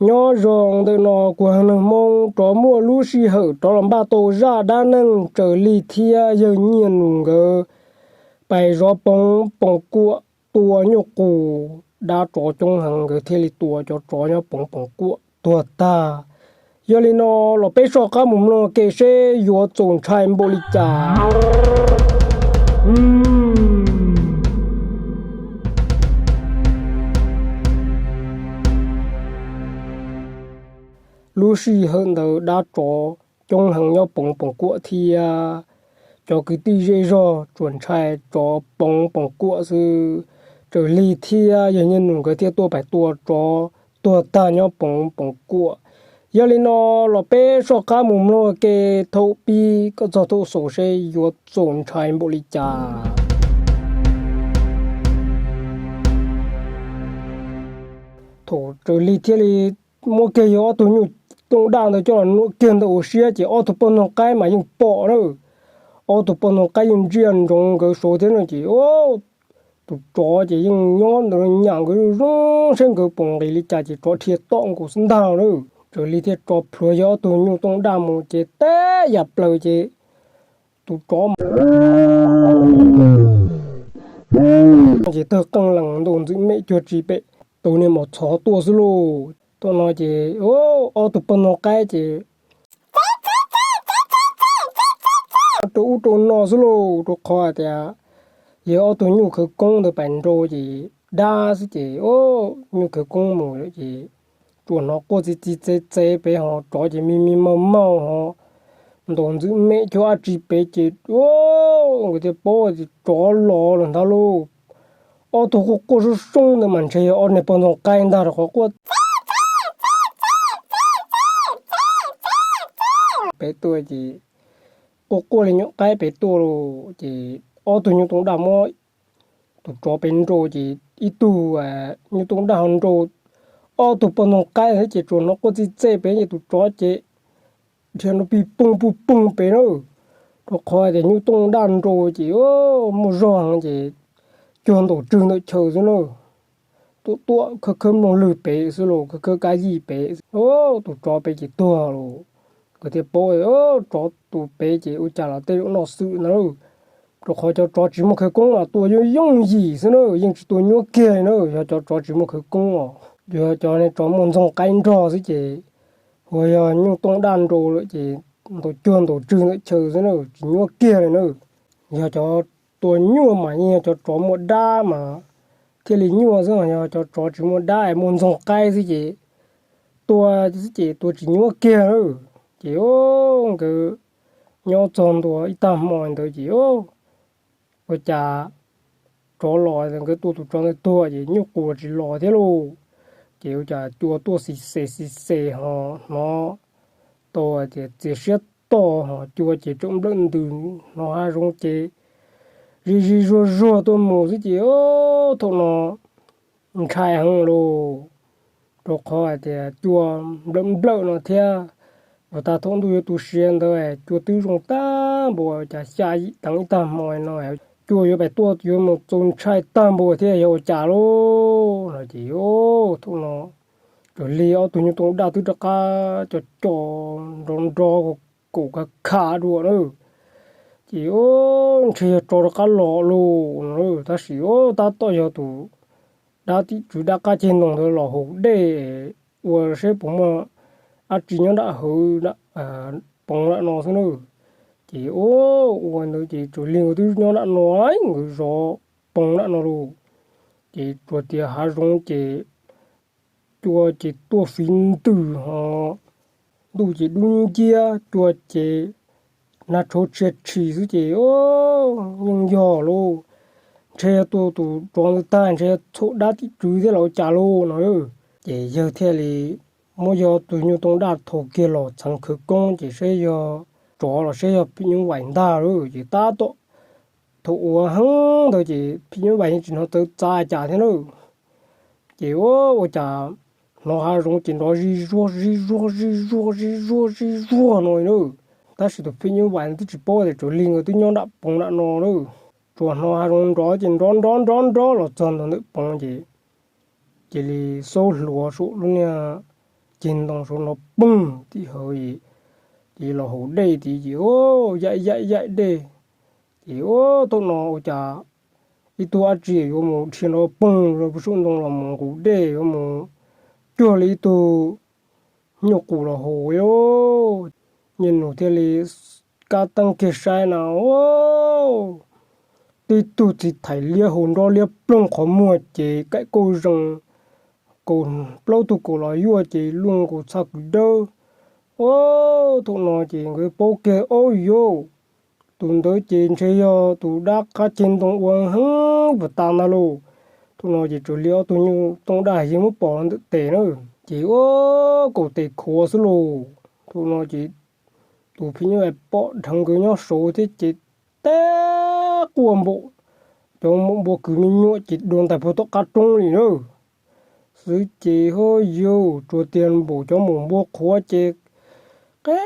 Nyob zoo ntawm no kuv yog Neeg Hmoob, rov muaj lub sij hawm rov los npaj tau zaj dab neeg Tsaws Lig thiab yawg Nyiaj Nus nkawd pais zov Poov Poom Kuam tua nyuj qus, dab tsov coob heev, nkawd thiaj li tua cov tsov nyob Poov Poom Kuam tuag tag. Yog li no los peb soj qab mus mloog ke seb yuav txaus ntshai npaum li cas. Lub sij hawm ntawd dab tsov coob heev nyob Poov Poom Kuam thiab. Cov kwv tij zej zog tsuas ntshai tsov Poov Poom Kuam xwb. Tsaws Lig thiab yawg Nyiaj Nus nkawd thiaj tuaj pais tua tsov tuag tag nyob Poov Poom Kuam. Yog li no los peb soj qab mus mloog ke thaum pib kom txog thaum xaus seb yuav txaus ntshai npaum li cas. Thaum Tsaws Lig thiaj li muab kiag yawg ob tug nyuj tooj daj ntawd coj los nuam kiag ntawm ua siab ces ob tug poj ntxoog qaib mas yeej pom na. Ob tug poj ntxoog qaib yeej ntsia ntsoov nkawd saud thiab no ces tus tsov ces yeej nyob ntawd nyam nkawd zoo zoo seb nkawd puas nqis li cas ces tsov dhia tom nkaus xwb ntag na. Tsaws Lig thiaj tso plhuav yawg ob tug nyuj tooj daj mus ces teb yam plaws ces tus tsov ces tawg qeej lees ntaus ntxwm mem cuag tsis pem tus niag mos txhov tuaj xwb lauj. Thaum no ces ob tug poj ntxoog qaib ces rau ub rau no xwb lauj, rau qhov hais tias yawg ob tug nyuj khawv koob ntawd pais nrau ces dab xwb ces nyuj khawv koob mus ces tsuas hnov quaj txi txi txev txev pem ho tsov ces me me maug maug ho ntaus ntxwm mem cuag dab tsi pem ces nkawd thiaj paub tias tsov los lawm ntag lauj. Ob tug quaj quaj soob soob ntawd mas ntshe yog ob niag poj ntxoog qaib ntag rau qhov quaj pem tuaj ces quaj quaj li nyuj qaib pem tuaj lauj ces ob tug nyuj tooj daj muab tus tsov pem nrau ces ib tug nyuj tooj daj ho nrau ob tug poj ntxoog qaib thiab ces tsuas hnov quaj txi txev pem ces tus tsov ces dhia nrau pig poog pug poog pem na. Rau qhov tias nyuj tooj daj nrau ces muaj zog heev ces cuag ntaus tswg ntawm chaw xwb na. Tuaj tuaj khawb khawb mloog lwg pem xwb los khawb khawb kab yij pem xwb, tus tsov pem ces tuag lauj. Nkawd thiaj paub tsov tus pem ces ua cas los tej zaum noj xwm ntag lauj. Rau qhov cov tsov tsis muaj khawv koob mas tua yooj yooj yim xwb na, yeej tsis tua nyuab kiag li na. Yog cov tsov tsis muaj khawv koob os, yog cov niag tsov muaj ntxoog qaib nrog xwb ces uas yog nyuj tooj daj nrau lawm ces ntaus cuag ntaus tswg ntawm chaw xwb na, tsis nyuab kiag li na. Yog cov tua nyuaj mas yeej yog cov tsov muaj dab mas thiaj li nyuaj xwb, yog cov tsov tsis muaj dab es muaj ntxoog qaib xwb ces tua xwb ces tua tsis nyuab kiag na. Ces nkawd nyob txog ntua ib tag hmo ntawd ces ua cas tsov los, nkawd tua tus tsov ntawd tuag ces nyuj qus tsis los thiab lauj. Ces ua cas cua tuaj xis xes xis xes ho hnov tau tias txias siab tog ho cua ces tseem nplawm ntws, hnov hav zoov ces zig zig zuag zuag tuaj mus xwb ces thaum no ntshai heev lauj. Rau qhov hais tias cua nplawm nplawm no thiab, uas tag thaum ntuj yuav tu siav ntawd cua twb zoo tag npaum cas xya yim teev ib tag hmo no, cua yuav pais tuaj yuav mus txaus ntshai tag npaum thiab yog ua cas lauj no ces thaum no Tsaws Lig ob tug nyuj tooj daj twb rov qab co co nrov nrov kaum khav khav dua na. Ces ntshe yog tsov rov qab los lauj no, tab sis tab tom yog tus dab tim tswv dab qab ceg ntoo ntawd los haus dej ua seb puas muaj dab tsi nyob nram hauv poov nram no xwb na. Ces ua ntawd ces Tsaws Lig nkawd twb nyob nram no, nkawd zov poov nram no lauj. Ces tsuas tias hav zoov ces cua ces tuaj fiv ntws ho ntuj ces dub nciab, cua ces nag tshauv tshia tshis xwb ces yeej yog lauj. Ntshe yog tua tus tsov ntawd tag ntshe yog txhaum dab tim tswv thiab los ua cas lauj no. Ces yawg thiaj li muab yawg tus nyuj tooj daj thau kiag los txheev khawv koob ces saib yog tsov los saib yog phim nyuj vais ntag lauj. Ces tab tom thaum ua heev ntawd ces phim nyuj vais yeej tsis hnov txawv txav cas thiab na. Ces ua cas hnov hav zoov ces nrov zig zuag zig zuag zig zuag zig zuag zig zuag no na. Tab sis tus phim nyuj vais twb tsis paub tias Tsaws Lig nkawd twb nyob nram poov nram no na. Tsuas hnov hav zoov nrov ces nrov nrov nrov nrov los txog ntawm poov ces cia li xaub hluav saum lub niag ceg ntoo saud no poog tim hawv, ces los haus dej tid ces ua yaim yaim yaim dej. Ces ua thaum no ua cas ib tug dab tsi yuav mus dhia nrov poog rau puag saum ntoo los mus nqus dej yuav mus cuag li ib tug nyuj qus los haus li. Niag nus thiaj li kab teeb kiag saib na, tib tug txiv thais liab haus nrob liab ploog qhov muag ces kaim kauj zoo, kaus plaub tug kaus los yuaj ces luj nkaus txha kwv dawb. Ua thaum no ces nkawd paub kiag, Au yauj, tus ntawd ces ntshe yog tus dab qab ceg ntoo ua heev puas tas ntag lauj. Thaum no ces raws li ob tug nyuj tooj daj yeej muab pom ntawm tes na, ces ua kaum tes khuav xwb lauj. Thaum no ces tus phim nyuj vais pom dheev nkawd nyob saud thiab ces tab quaj npaum cov maum npua kwv me nyuam ces dua ntais puag tom qab roob li na. Xwb ces ho yau tsuas tias npaum cov maum npua qhuav ces qe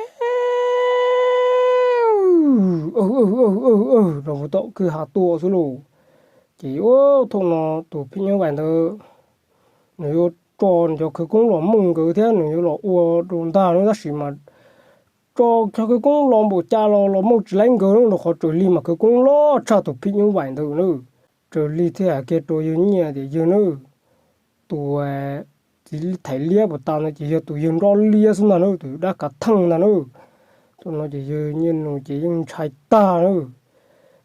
rau puag tom kwj ha tuaj xwb lauj. Ces ua thaum no tus phim nyuj vais ntawd nws yuav tso nws cov khawv koob los mooj nkawd thiab nws yuav los ua rau ntag no tab sis mas tso cov khawv koob los npaum cas los los mooj tsis laib nkawd rau qhov raws li mas khawv koob loj tshaj tus phim nyuj vais ntawd na. Raws li thiaj hais kiag rau yawg nyiaj tias, Yawg na, tus txiv thais liab puas tas ntawd ces yog tus yawg nrob liab xwb ntag na, tus dab kav theej ntag na. Thaum no ces yawg nyiaj nus ces yeej ntshai tag na.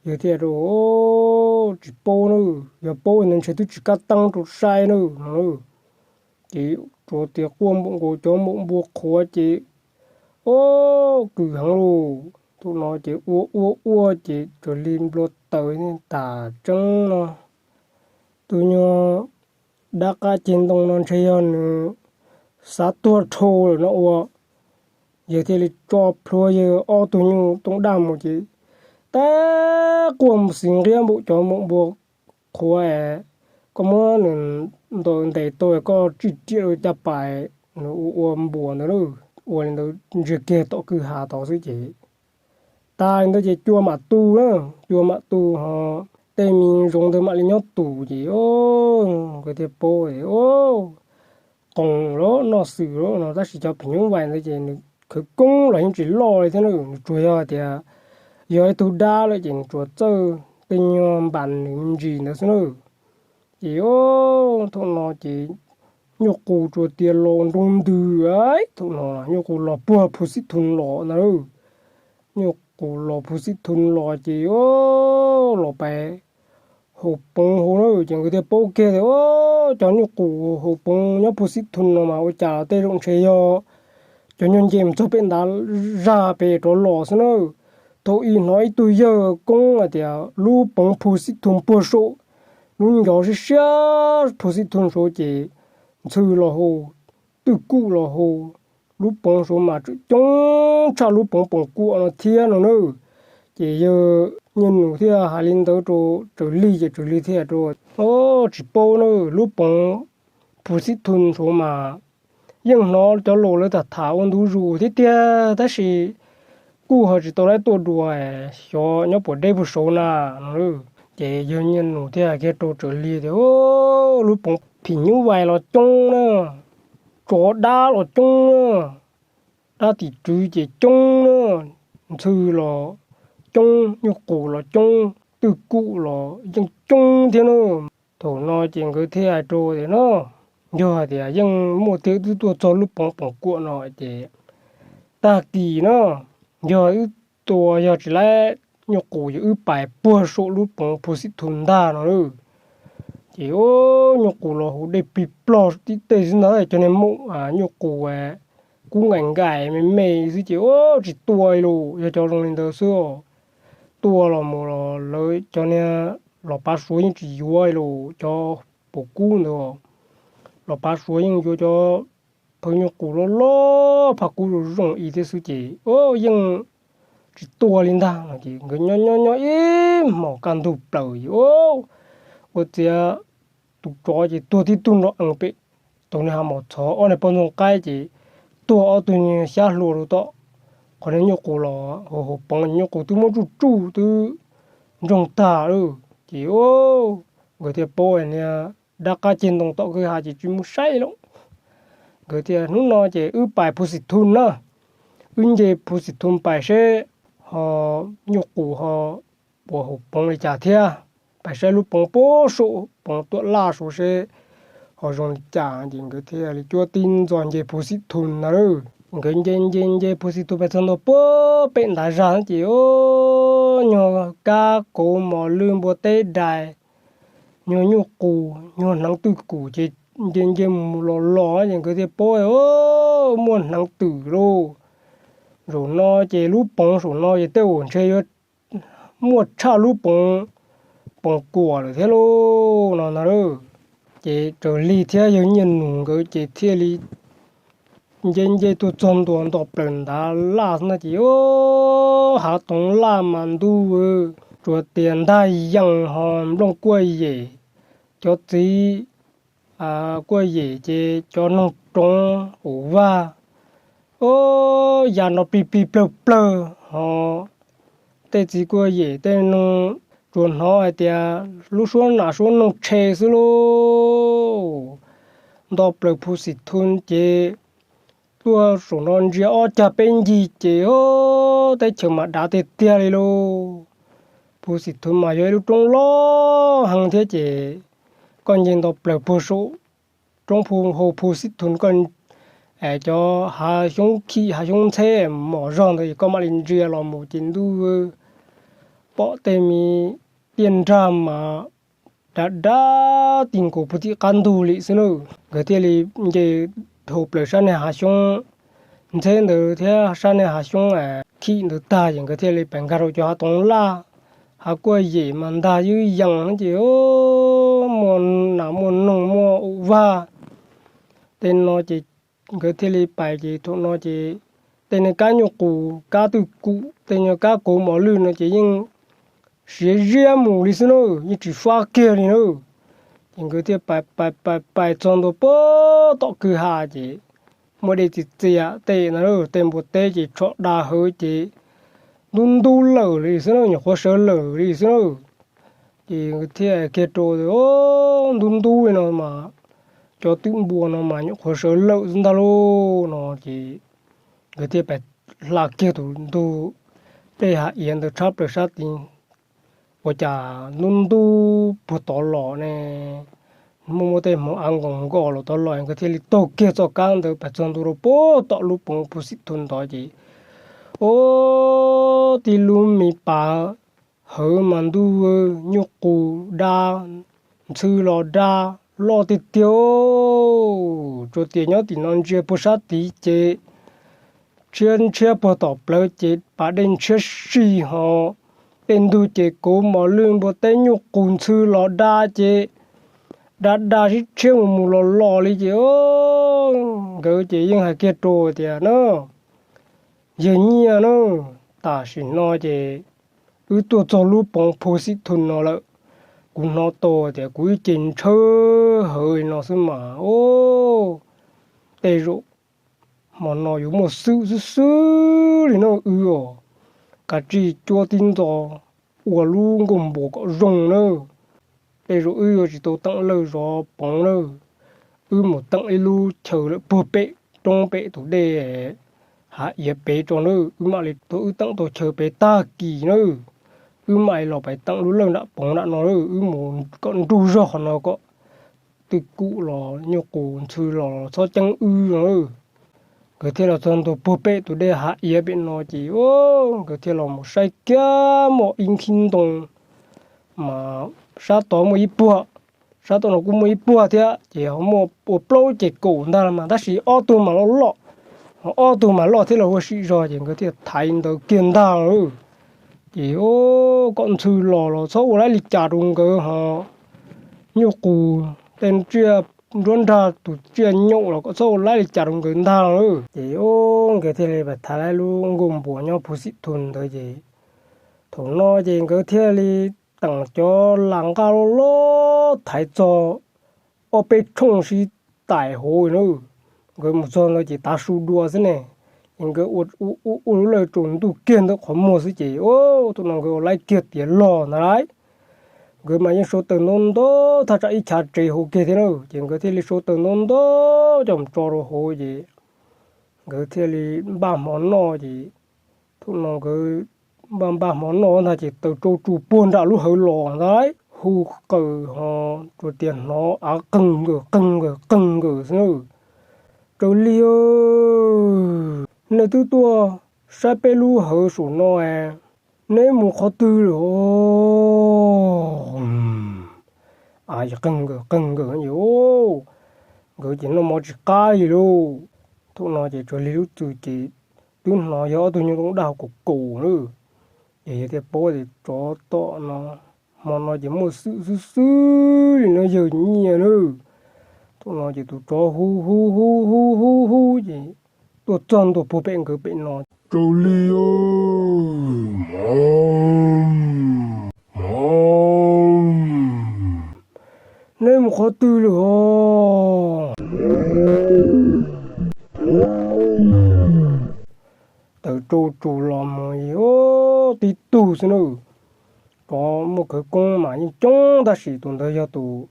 Yawg thiaj rau, Tsis paub na, yog paub ntawd ntshe twb tsis kab teeb rau saib na no. Ces tsuas tias quaj npaum nkaus cov maum npua qhuav ces ua kws heev lauj. Thaum no ces ua ua ua ces raws li nplua taws tas tseeb no. Tus nyuag dab qab ceg ntoo no ntshe yog nws xav tuag dhau lawm no ua. Yawg thiaj li tso plhuav yawg ob tug nyuj tooj daj mus ces tab quaj mus xis nqiab npaum cov maum npua qhuav es koj muab nws ntaus ntes tau koj tsij riam rau caj pas nws ua ua npuas ntawd, ua li ntawd ntsiag kiag tom kwj ha tod xwb ces tas li ntawd ces cua mam tu na, cua mam tu ho tej me zoov ntawd mam li nyob tus ces nkawd thiaj paub, Qoos los noj xwm los no tab sis cov phim nyuj vais ntawd ces nws khawv koob los yeej tsis loj li thiab na, nws tsuas yog tias yog ib tug dab lawm ces nws tsuas txawj tej nyuag npas nws me ntsis ntawd xwb na. Ces thaum no ces nyuj qus tsuas tias los nroo ntws, thaum no nyuj qus los puag Phu Xib Thu los ntag. Nyuj qus los Phu Xib Thu los ces los pais haus poov hauv na ces nkawd thiaj paub kiag tias cov nyuj qus haus poov nyob Phu Xib Thu no mas ua cas tej zaum ntshe yog cov nyuag nce mus txog pem ntav zaj pem rov los xwb na. Thaum ub hnov ib tug yawg koob hais tias lub poov Phu Xib Thu puag saum lub ncov siab siab Phu Xib Thu saud ces ntxhw los haus, twj kum los haus, lub poov saud mas tseem coob tshaj lub poov Poom Kuam no thiab no na. Ces yawg Nyiaj Nus thiaj hais li ntawd rau Tsaws Lig ces Tsaws Lig thiaj rau, Au, tsis paub na, lub poov Phu Xib Thu saud mas yeej hnov cov laus lawv tham tham ua ntu zus thiab tiag tab sis kuj ho tsis tau lawv tuaj dua, xyov nyob puas deb puag saud na no. Ces yawg Nyiaj Nus thiaj hais kiag rau Tsaws Lig tias, Au, lub poov phim nyuj vais los coob na, tsov dab los coob na, dab tim tswv ces coob na, ntxhw los coob, nyuj qus los coob, twj kum los yeej coob thiab na. Thaum no ces nkawd thiaj hais rau tias, No, yog hais tias yeej muaj tiag twb tuaj txog lub poov Poom Kuam no ces tag kis no, yog wb tua yog tsis laib nyuj qus ces wb pais puag saum lub poov Phu Xib Thu ntag no na. Ces nyuj qus los haus dej plig plog tib teg xwb ntag, cov niag maum nyuj qus kub nkaim nkaim me me xwb ces tsis tua li lauj, yog cov zoo li ntawd xwb. Tua los mus los lawv cov niag los pav suav yeej tsis yuav li lauj, cov paum kub ntawd los pav suav yeej yuav cov phaw nyuj qus loj loj, phaj kub zoo zoo ib thiab xwb ces yeej tsis tua li ntag no. Ces nkawd nyob nyob nyob ib hmos kaj ntug plaws ces ua ciav tus tsov ces tuag tib tug nrov ees pem tus niag hav mos txhov, ob niag poj ntxoog qaib ces tuag ob tug niag xyab hlua rau tom qhov niag nyuj qus los haus poov, nyuj qus twb muab tsuj tsuj twb ntsoog tag lawm. Ces nkawd thiaj paub niag dab qab ceg ntoo tom kwj ha ces tsis mus saib lawm. Nkawd tias hnub no ces wb pais Phu Xim Thun na, wb nce Phu Xim Thun pais seb ho nyuj qus ho puas haum poov li cas thiab, pais saib lub poov puag saum poov tuam laj saud seb ho zoo li cas. Ces nkawd thiaj li cuab tib ntxos nce Phu Xim Thun ntag. Nkawd nce nce nce Phu Xim Thun pais txog ntua puag pem ntav zag ces nyuag kab kauv mos lwj npua teb dais, nyuag nyuj qus nyuag hneev twj kum ces nce nce mus mus los los ces nkawd thiaj paub muaj hneev twm lauj. Zaum no ces lub poov saum no ces tej uas ntshe yuav muaj tshaj lub poov, poov kuam lawm thiab lauj no na. Ces raws li thiab yawg Nyiaj Nus nkawd ces thiaj li nce nce tuaj txog ntua nto plaws ntav laj xwb na ces hav toov laj mas ntuj, tsuas tias ntag yees ho nplooj kuaj yem, cov txiv kuaj yem ces cov noog roov ua vag, o, ya nrov plig plig plawg plawg ho tej txiv kuaj yem tej noog tsuas hnov hais tias lub suab nas suab noog tshe xwb lauj. Nto plaws Phu Xim Thun ces tuaj saum no ntsia ob cag peb ncig ces teb chaws mas dav tiag tiag li lauj. Phu Xim Thun mas yog ib lub roob loj heev thiab ces koj nce nto plaws puag saum roob Phu, hau Phu Xim Thun koj, cov hav xyoob khim hav xyoob ntxheb mom zog ntawd es koj mam li ntsia los mus ces ntuj, pom tej me tiaj nrag mas dav dav ti nkaus puag tim qab ntug li xwb na. Nkawd thiaj li nce dhau plaws sab niag hav xyoob ntxheb ntawd thiab sab niag hav xyoob khim ntawd tag ces nkawd thiaj li pais nkag rau cov hav toov laj, hav kuaj yem mas ntag ywb yees ces muaj nas muaj noog muaj ua vag. Tej no ces nkawd thiaj li pais ces thaum no ces tej niag kab nyuj qus kab twj kum tej nyuag kab kauv mos lwj no ces yeej siav ziab mus li xwb na, yeej tsis fab kiag li na. Ces nkawd thiaj pais pais pais pais txog ntua puag tom kwj ha ces muaj dej txias txias tej na, tej npua teb ces tsho da hawv ces ntub ntub lawm li xwb na, nyuam qhuav sawv lawm li xwb na. Ces nkawd thiaj kiag rau, ntub ntub li no mas cov twm npua no mas nyuam qhuav sawv lawm xwb ntag lauj no ces nkawd thiaj pais hla kiag tus ntug dej hav iav ntawd tshab plaws sab tid. Ua cas ntub ntub puag tod los ne, muaj muaj tej hmoov av nkoos nkos los tod los nkawd thiaj li taug kiag txoj kab ntawd pais txog ntua rau puag tom lub poov Phu Xim Thun ntawd ces, o, tib lub me pas hawv mas ntuj, nyuj qus da, ntxhw los da, loj tiag tiag. Tsuas tias nyob tim no ntsia puag sab tid ces tshiab ntshiab puag tom plawv ces pas dej ntshiab si ho tej ntug ces kauv mos lwj npua teb nyuj qus ntxhw los da ces da da sib tshiab mus mus los los li ces nkawd ces yeej hais kiag rau tias na, yawg Nyiaj na, tam sim no ces wb tuaj txog lub poov Phu Xim Thun no lawm. Kuv hnov tau tias kuv ib ce ntshaw hawv li no xwb mas, o, tej zaum hmo no yuav muaj xwm xwb xwb li na wb os. Kav tsij cuab tib ntxo ua lub nkuaj npua kom zoo na. Tej zaum wb yuav tsis tau teem lawj zov poov na. Wb mus teem ib lub chaw lawm puag pem roob pem tus dej hav iav pem tso na, wb mam li tuaj, wb teem tau chaw pem tag kis na, wb mam li los pais teem lub lawj nram poov nram no, wb mus kom nruj zog qhov no kom twj kum los nyuj qus ntxhw los txhob ceeb wb no. Nkawd thiaj los txog ntua puag pem tus dej hav iav pem no ces nkawd thiaj los mus saib kiag muaj ib nkhib ntoo mas sab tod muaj ib puag, sab tom no kuj muaj ib puag thiab ces ho muaj ua plaub ces kaum ntag mas tab sis ob tug mas loj loj, ho ob tug mas loj thiab los ua sim zog ces nkawd thiaj thaiv ntawd kiag ntag lawm. Ces kom ntxhw los los txhob ua laib li cas rau nkawd ho nyuj qus tej tsiaj nruab nrag tus tsiaj nyaum los kom txhob ua laib li cas rau nkawd ntag lawm. Ces nkawd thiaj li pais thaiv lub nkuaj npua nyob Phu Xim Thun ntawd ces thaum no ces nkawd thiaj li teem cov las nqaj loj loj thaiv txog ob peb tshooj sib taim hauv na. Nkawd mus txog ntawd ces tav su dua xwb ne, ces nkawd ua lub lawj tsaus ntuj kiag ntawm qhov muag xwb ces thaum no nkawd ua laib kiag tiav log ntag lauj. nkawd mas yeej sau taws ntau ntau thaj tsam ib chav tsev hauv kiag thiab na, ces nkawd thiaj li sau taws ntau ntau coj mus tso rau hauv ces nkawd thiaj li npaj hmo noj ces thaum no nkawd npaj npaj hmo noj ntag ces taws tsau tsus puag nram lub hawv los ntag, hu qawm ho tsuas tias hnov av qeeg nkawm qeeg nkawm qeeg nkawm xwb na. Raws li, nej twb tuaj saib peb lub hawv saum no, neb mus qhov twg lawm? Av qeeg nkawm qeeg nkawm ces nkawd ces noj mov tsis qab li lauj. Thaum no ces Raws Li lub txwm ces twb hnov yog ob tug nyuj tooj daj kaum kaum na. Ces yawg thiaj paub tias tsov tom no, hmo no ces muaj xwm xwb xwb li no yawg nyiaj na. Thaum no ces tus tsov hu hu hu hu hu hu ces tuaj txog ntua puag pem nkawd pem no. Raws Li, neb mus qhov twg lawm os? Taws tsau tsus los mus tib tug xwb na. Tsov muaj khawv koob mas yeej coob tab sis tus ntawd yog tus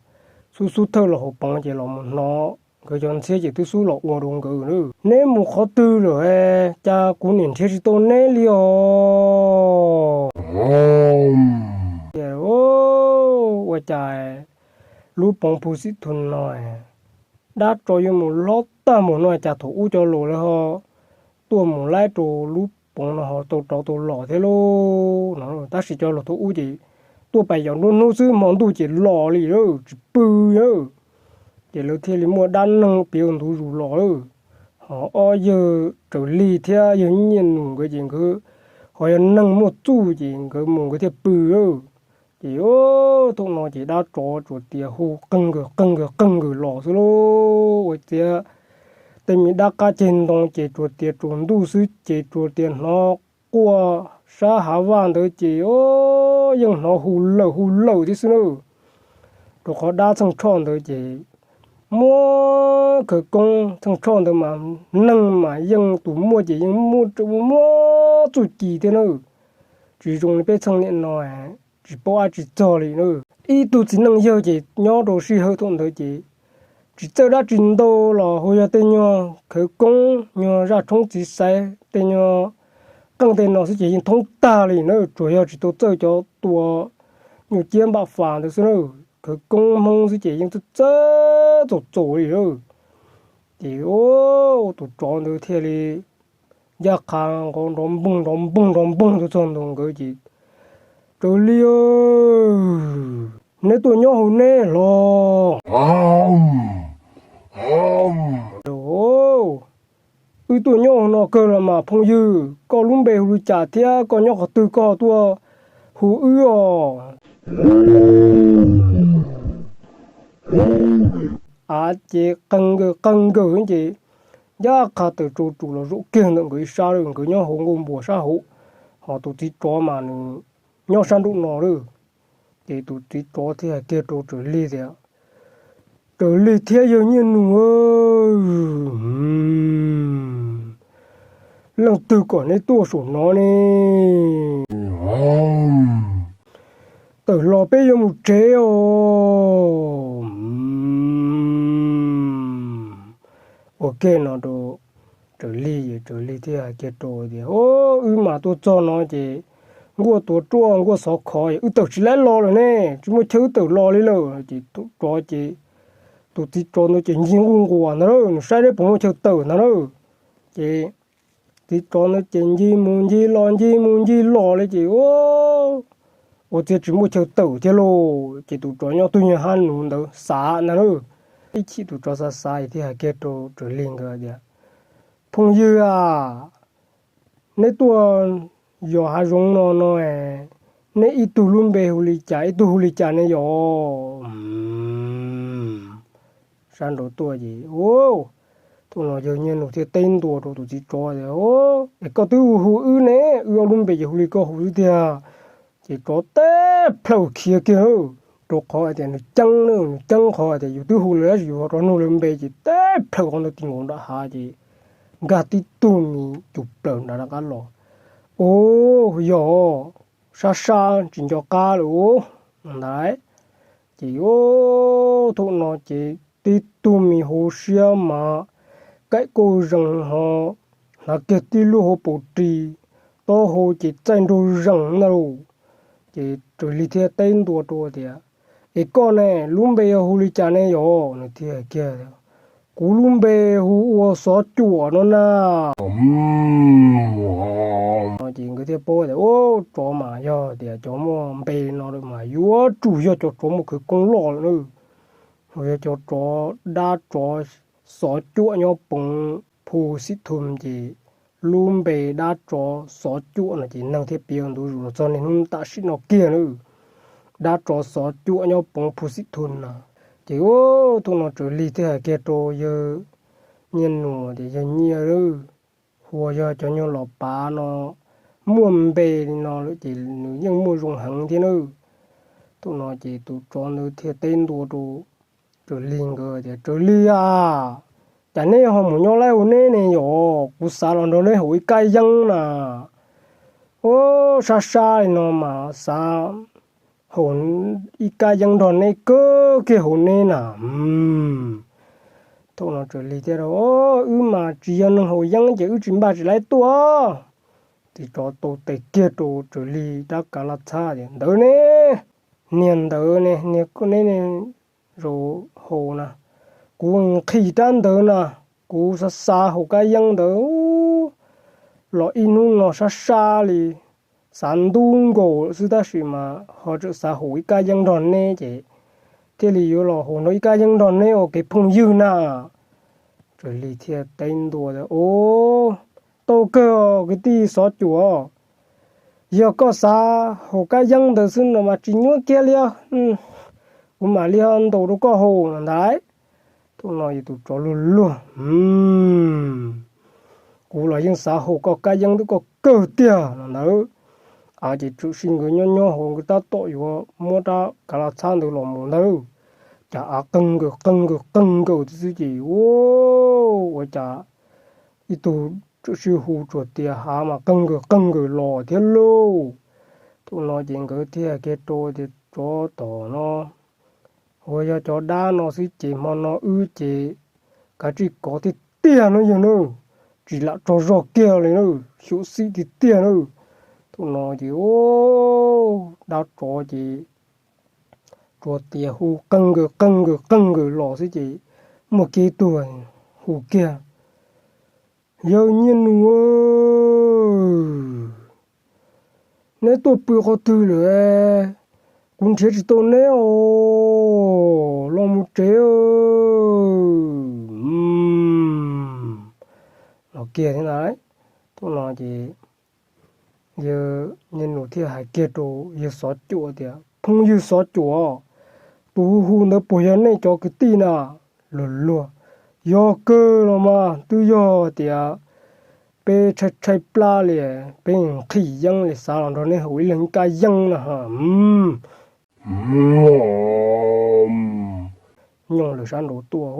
xub xub thawj los hauv poov ces los mus hnov nkawd cov ntxhiab ces twb xub los ua rau nkawd na. Neb mus qhov twg lawm? Cas kuv niam nrhiav tsis tau neb li os. Ua cas lub poov phu xim thu no dab tsov yuav mus hlob tag mus no, cas thaum ub cov laus lawv ho tuaj mus laib rau lub poov no ho tau rov tau los thiab lauj no. Tab sis cov laus thaum ub ces tuaj pais yaum nruab hnub xwb hmo ntuj ces los li lawm tsis pw na. Ces lawv thiaj li muaj dab neeg piav ua ntu zus los lawm. Ho ob yawg Raws Li thiab yawg Nyiaj Nus nkawd ces nkawd ho yog neeg muaj txuj ces nkawd mus nkawd thiaj pw lawm. Ces thaum no ces dab tsov tsuas tias hu qeeg nkawm qeeg nkawm qeeg nkawm los xwb lauj. Ua ciav tej me dab qab ceg ntoo ces tsuas tias tsaus ntuj xwb ces tsuas tias hnov quaj sab hav vaj ntawd ces yeej hnov hu lawm hu lawm thiab xwb na. Rau qhov dab txheej tshoj ntawd ces muaj khawv koob, txheej tshoj ntawd mas neeg mas yeej tus muaj ces yeej muaj muaj txuj ci thiab na. Tsis zoo li peb txheej niaj no tsis paub dab tsi txog li na. Ib tug txiv neej yawg ces nyob rau sij hawm thaum ntawd ces tsis txawj dab tsi ntau los hu yog tej nyuag khawv koob, nyuag zaj tshoob txiv xaiv, tej nyuag qeej tej no xwb ces yeej thoob tag li na, tsuas yog tsis tau txawj cov tua nyuj ciab npam fas ntawd xwb na. Khawv koob Hmoob xwb ces yeej txawj txawj txaus txaus li na. Ces tus tsov ntawd thiaj li ncaj qha nqov nrov npoog nrov npoog nrov npoog tuaj txog ntua nkawd ces, Raws Li, neb tuaj nyob hauv neb los? Wb tuaj nyob hauv no kawg los mas phooj ywg, koj lub npe hu li cas thiab koj nyob qhov twg koj tuaj hu wb os? Av ces qeeg nkawm qeeg nkawm ces ncaj qha taws tsau tsus los zaum kiag ntawm nkawd ib sab lawm, nkawd nyob hauv nkuaj npuas sab hauv, ho tus txiv tsov mas nws nyob sab nraum no lawm. Ces tus txiv tsov thiaj hais kiag rau Raws Li tias, Raws Li thiab yawg Nyiaj Nus, leej twg kom neb tuaj saum no ne? Tawm los peb yuav mus tsev os. Ua ke no rau Raws Li, Raws Li thiaj hais kiag rau tias, Wb mas tuaj txog no ces nkuaj tuav ruaj nkuaj xov khov, wb tawm tsis laib los lawm ne, tsis muaj chaw wb tawm los li lawm. Ces tus tsov ces, tus txiv tsov ntawd ces ncig nquj nquas ntag na, nws saib seb puas muaj chaw tawm ntag na. Ces txiv tsov ntawd ces ncig mus ncig los ncig mus ncig los li ces ua ciav tsis muaj chaw tawm thiab lauj. Ces tus tsov nyob twj ywm hab nus ntawd xav ntag na. Ib chim tus tsov xav xav thiaj hais kiag rau Raws Li nkawd tias, Phooj ywg a, neb tuaj yos hav zoov no no, neb ib tug lub npe hu li cas ib tug hu li cas ne yom? Sab nraud tuaj ces, thaum no yawg Nyiaj Nus thiaj teb ntua rau tus txiv tsov tias, Es koj twb hu hu wb ne, wb ob lub npe ces hu li koj hu xwb tiag. Ces tsov teb plhaws khiav kiag, rau qhov hais tias nws ceeb, nws ceeb qhov hais tias yus twb hu lawm tab sis yus ho rov nug lawv npe ces teb plhaws qhov ntawd ti nkaus nram hav ces nkag tib tug mis cus plaws nram qab los. Ub, yog sab sab tsis nco qab lawm ub, no ntag. Ces thaum no ces tib tug me hauv siab mas kaim kauj zees ho hnav kiag tib lub hauv paus ris, taub hau ces txaij nraug zees na lauj. Ces Tsaws Lig thiaj teb ntua rau tias, Es koj ne, lub npe yog hu li cas ne yom? Nws thiaj hais kiag, Kuv lub npe hu ua Xov Cuam no na. Ces nkawd thiaj paub tias, Ub, tsov mas yog tias cov muaj npe no lawm mas yuav tsum yog cov tsov muaj khawv koob loj lawm na. Uas yog cov tsov, dab tsov Xov Cuam nyob poov Phu Xib Thum ces lub npe dab tsov Xov Cuam no ces neeg thiaj piav ntu zus los txog niaj hnub tam sim no kiag na. Dab tsov Xov Cuam nyob poov Phu Xib Thum no. Ces thaum no Tsaws Lig thiaj hais kiag rau yawg Nyiaj Nuas tias, Yawg Nyiaj, hu ua yog cov nyuag los pav no muaj npe li no lawm ces nws yeej muaj zoo heev thiab na. Thaum no ces tus tsov ntawd thiaj teb ntua rau Tsaws Lig nkawd tias, Tsaws Lig a, cas neb ho mus nyob laib ua neb ne yom? Kuv xav los nrog neb haus ib kab yeeb na. Ub, sab sab li no mas xav haus ib kab yeeb nrog neb kawg kiag hauv neb na. Thaum no Tsaws Lig thiaj, Wb mas tsis yog neeg haus yeeb ces wb tsis npaj tsis laib tuaj. Ces tsov tau tes kiag rau Tsaws Lig rab kav laj txhab tias, Ntawd ne, niag ntawd ne, niag neb zaum haus na, kuv nqhis rab ntawd na, kuv xav xav haus kab yeeb ntawd los ib hnub no sab sab li, xav ntub nkaus xwb tab sis mas ho tseem xav haus ib kab yeeb nrog neb ces thiaj li yuav los haus nrog ib kab yeeb nrog neb ua kev phooj ywg na. Tsaws Lig thiaj teb ntua tias, Ub, tau kawg kwv tij Xov Cuam, yog koj xav haus kab yeeb ntawd xwb no mas tsis nyuaj kiag li os. Kuv mam li ho ntaus rau koj haus no ntag. Thaum no yog tus tsov luag luag, Kuv los yeej xav haus koj kab yeeb ntawd koj kawg tiag no ntag. Av ces tshwm sim nkawd nyob nyob hauv nkawd tab tom yuav muab rab kav laj txhab ntawd los mus ntag, cas av qeeg nkaws qeeg nkaws qeeg nkaws xwb ces ua cas ib tug tshwm sim hu tsuas tias hav mas qeeg nkaws qeeg nkaws los thiab lauj. Thaum no ces nkawd thiaj hais kiag rau tias, Tsov tom no, uas yog cov dab no xwb ces hmo no wb ces kav tsij kov tiag tiag no yog na, tsis lam tsaug zog kiag li na, xyuam xim tiag tiag na. Thaum no ces dab tsov ces tsuas tias hu qeeg nkaws qeeg nkaws qeeg nkaws los xwb ces muaj kiag ib tug hu kiag, Yawg Nyiaj Nuas, neb tuaj pw qhov twg lawm? Kuv nrhiav tsis tau neb os, los mus tsev. Los kiag thiab ntag. Thaum no ces yawg Nyiaj Nuas thiaj hais kiag rau yawg Xov Cuam tias, Phooj ywg Xov Cuam, tus hu hu ntawd puas yog nej cov kwv tij na? Luag luag, Yog kawg los mas, twb yog tias peb tshaib tshaib plab li, peb nqhis yeeb li xav los nrog neb haus ib leeg kab yeeb na. Nyooj lawm sab nraud tuaj,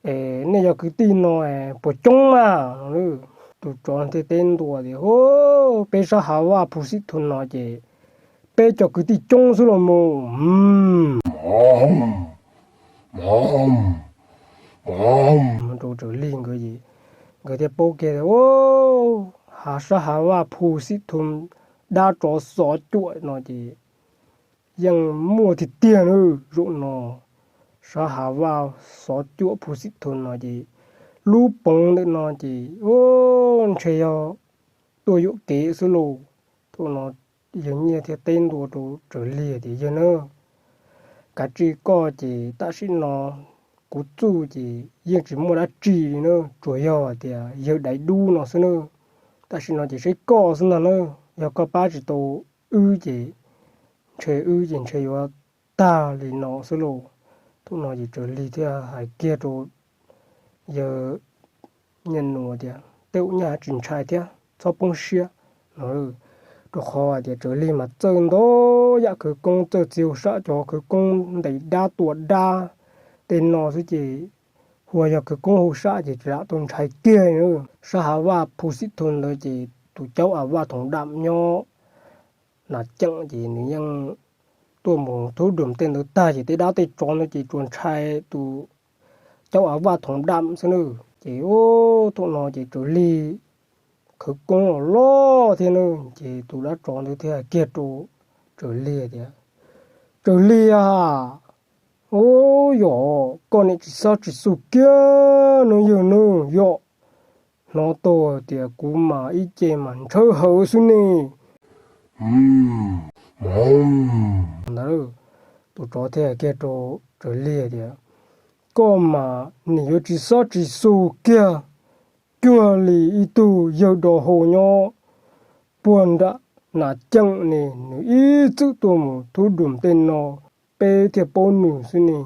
Es nej cov kwv tij no puas coob mas? Tus tsov thiaj teb ntua tias, Hu, peb sab Hav Vaj Phu Xib Thum no ces peb cov kwv tij coob xwb los mus. Rau Tsaws Lig nkawd, nkawd thiaj paub kiag tias, Hu, hav sab Hav Vaj Phu Xib Thum, dab tsov Xov Cuam no ces yeej muaj tiag tiag na. Zaum no sab Hav Vaj Xov Cuam Phu Xib Thum no ces lub poov ntawm no ces, hu, ntshe yog tuaj yuam kev xwb lauj. Thaum no yawg Nyiaj thiaj teb ntua rau Tsaws Lig tias, Yawg na, kav tsij koj ces tam sim no kuv txuj ces yeej tsis muaj dab tsi li na, tsuas yog hais tias yawg daiv dub no xwb na. Tam sim no ces saib koj xwb ntag na, yog koj pab tsis tau wb ces ntshe wb ces ntshe yuav tag li no xwb lauj. Thaum no ces Tsaws Lig thiaj hais kiag rau yawg Nyiaj Nuas tias, Tej zaum nyaj tsis ntshai thiab, txhob poob siab no. Rau qhov hais tias Tsaws Lig mas txawj ntau yam khawv koob, txawj txiv huv sam cov khawv koob ntes dab tua dab tej no xwb ces, hu ua yog khawv koob huv sam ces tsis lam tau ntshai kiag na. Sab Hav Vaj Phu Xib Thum ntawd ces tus caub Hav Vaj Thoom Dam nyob Nas Ceem ces nws yeej tuaj mus thub dum tej ntawd tag ces tej dab tej tsov ntawd ces tsuas ntshai tus caub av vaj thoov dam xwb na. Ces thaum no ces Tsaws Lig khawv koob los loj thiab na, ces tus dab tsov ntawd thiaj hais kiag rau Tsaws Lig tias, Tsaws Lig a, u, yog koj niam tsis xob tsis xu kiag no yawg na, yog hnov tau tias kuv mas ib ce mas ntshaw hawv xwb ne. Ntawd tus tsov thiaj hais kiag rau Tsaws Lig tias, koj mas nim yuav tsis xob tsis xu kiag, cuag li ib tug yawg dov hau nyob puag nram nas ceem ne, nws ib txwm tuaj mus thub dum tej no, peb thiaj paub nws xwb ne.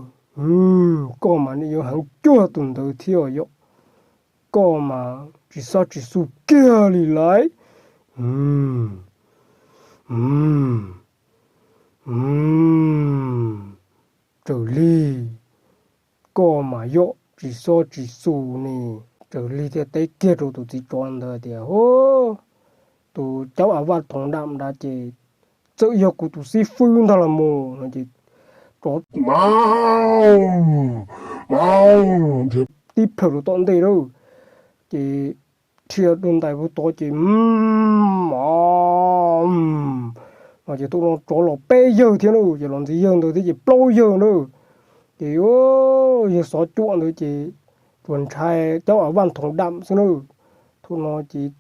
Koj mas nim yuav heev cuag tus ntawd thiab yom, koj mas tsis xob tsis xu kiag li lauj. Tsaws Lig, koj mas yog tsis xob tsis xu ne. Tsaws Lig thiaj teb kiag rau tus txiv tsov ntawd tias, tus caub av vaj thoov dam ntawd ces txawm yog kuv tus xib fwb ntag los mus no. Ces tsov tib plhaws rau tom ntej lawm, ces dhia rau ntais puag tod ces no ces thaum no tsov los peb yawg thiab na, ces los ntxiv yawg ntawd thiab ces plaub yawg na. Ces yawg xov cuam ntawd ces tsuas ntshai caub av vaj thoov dam xwb na. Thaum no ces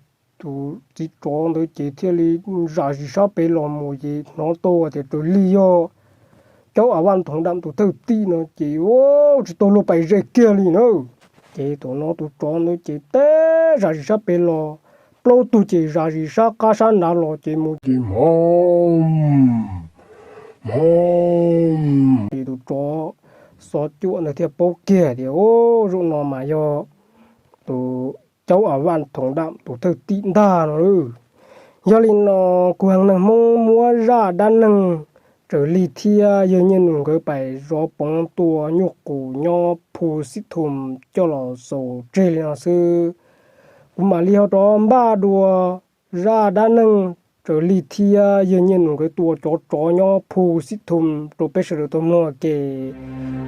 tus txiv tsov ntawd ces thiaj li zam zis sab pem los mus ces hnov tau tias Tsaws Lig yog caub av vaj thoov dam tus thwj tim no ces tsis tau luag pais ze kiag li na. Ces thaum no tus tsov ntawd ces teb zam zis sab pem los, plaub tug ces zam zis sab qab sab nrad los ces mus ces hmo hmo ces tus tsov xov cuam ntawd thiaj paub kiag tias, zaum no mas yog tus caub av vaj thoov dam tus thwj tim ntag no lauj. Yog li no kuv Heev Neeg Hmoob muab zaj dab neeg Tsaws Lig thiab yawg Nyiaj Nus nkawd pais zov poov tua nyuj qus nyob Phu Xib Thum coj los xaus tseg li no xwb. Kuv mam li ho rov npaj dua zaj dab neeg Tsaws Lig thiab yawg Nyiaj Nus nkawd tua cov tsov nyob Phu Xib Thum rau peb sawv daws tau mloog ua ke.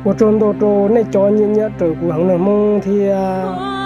Ua tsaug ntau rau nej cov nyiam nyiam raws kuv Heev Neeg Hmoob thiab.